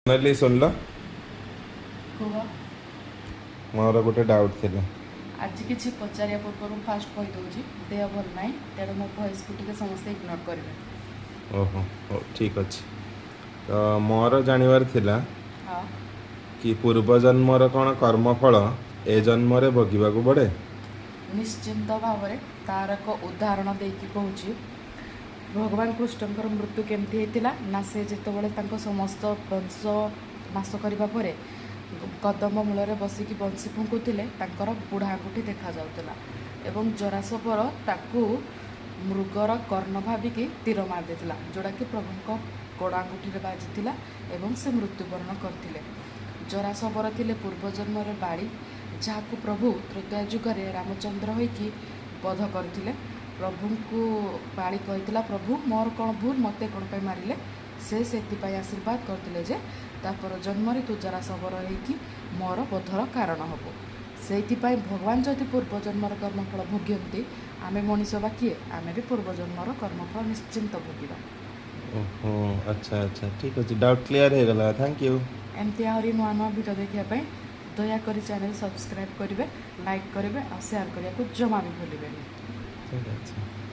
ସୋନାଲି, ଶୁଣିଲ? କୁହ। ମୋର ଗୋଟେ ଡାଉଟ୍ ଥିଲା। ଆଜି କିଛି ପଚାରିବା ପୂର୍ବରୁ ମୁଁ ଫାଷ୍ଟ କହିଦେଉଛି, ଦେହ ଭଲ ନାହିଁ, ତେଣୁ ମୋ ଭଏସ୍କୁ ଟିକେ ସମସ୍ତେ ଇଗ୍ନୋର କରିବେ। ଓହୋ, ହଉ, ଠିକ୍ ଅଛି। ତ ମୋର ଜାଣିବାର ଥିଲା କି ପୂର୍ବ ଜନ୍ମର କ'ଣ କର୍ମଫଳ ଏ ଜନ୍ମରେ ଭୋଗିବାକୁ ପଡ଼େ? ନିଶ୍ଚିନ୍ତ ଭାବରେ। ତାର ଏକ ଉଦାହରଣ ଦେଇକି କହୁଛି। ଭଗବାନ କୃଷ୍ଣଙ୍କର ମୃତ୍ୟୁ କେମିତି ହେଇଥିଲା ନା, ସେ ଯେତେବେଳେ ତାଙ୍କ ସମସ୍ତ ବଂଶ ନାଶ କରିବା ପରେ କଦମ୍ବ ମୂଳରେ ବସିକି ବଂଶୀ ଫୁଙ୍କୁଥିଲେ, ତାଙ୍କର ବୁଢ଼ା ଆଙ୍ଗୁଠି ଦେଖାଯାଉଥିଲା ଏବଂ ଜରାଶବର ତାକୁ ମୃଗର କର୍ଣ୍ଣ ଭାବିକି ତୀର ମାରିଦେଇଥିଲା, ଯେଉଁଟାକି ପ୍ରଭୁଙ୍କ ଗୋଡ଼ ଆଙ୍ଗୁଠିରେ ବାଜିଥିଲା ଏବଂ ସେ ମୃତ୍ୟୁବରଣ କରିଥିଲେ। ଜରାଶବର ଥିଲେ ପୂର୍ବଜନ୍ମରେ ବାଳି, ଯାହାକୁ ପ୍ରଭୁ ତ୍ରେତୟା ଯୁଗରେ ରାମଚନ୍ଦ୍ର ହୋଇକି ବଧ କରିଥିଲେ। ପ୍ରଭୁଙ୍କୁ ବାଳି କହିଥିଲା, "ପ୍ରଭୁ, ମୋର କ'ଣ ଭୁଲ? ମୋତେ କ'ଣ ପାଇଁ ମାରିଲେ?" ସେ ସେଥିପାଇଁ ଆଶୀର୍ବାଦ କରିଥିଲେ ଯେ ତାପର ଜନ୍ମରେ ତୁ ଜରାଶବର ହେଇକି ମୋର ବଧର କାରଣ ହବୁ। ସେଇଥିପାଇଁ ଭଗବାନ ଯଦି ପୂର୍ବଜନ୍ମର କର୍ମଫଳ ଭୋଗନ୍ତି, ଆମେ ମଣିଷ ବା କିଏ? ଆମେ ବି ପୂର୍ବଜନ୍ମର କର୍ମଫଳ ନିଶ୍ଚିନ୍ତ ଭୋଗିବା। ଓହୋ, ଆଚ୍ଛା, ଠିକ୍ ଅଛି। ଡାଉଟ୍ କ୍ଲିୟର୍ ହେଇଗଲା। Thank you. ଏମିତି ଆହୁରି ନୂଆ ନୂଆ ଭିଡ଼ିଓ ଦେଖିବା ପାଇଁ ଦୟାକରି ଚ୍ୟାନେଲ୍ ସବସ୍କ୍ରାଇବ୍ କରିବେ, ଲାଇକ୍ କରିବେ ଆଉ ସେୟାର କରିବାକୁ ଜମା ବି ଭୁଲିବେନି। ଠିକ୍ ଅଛି।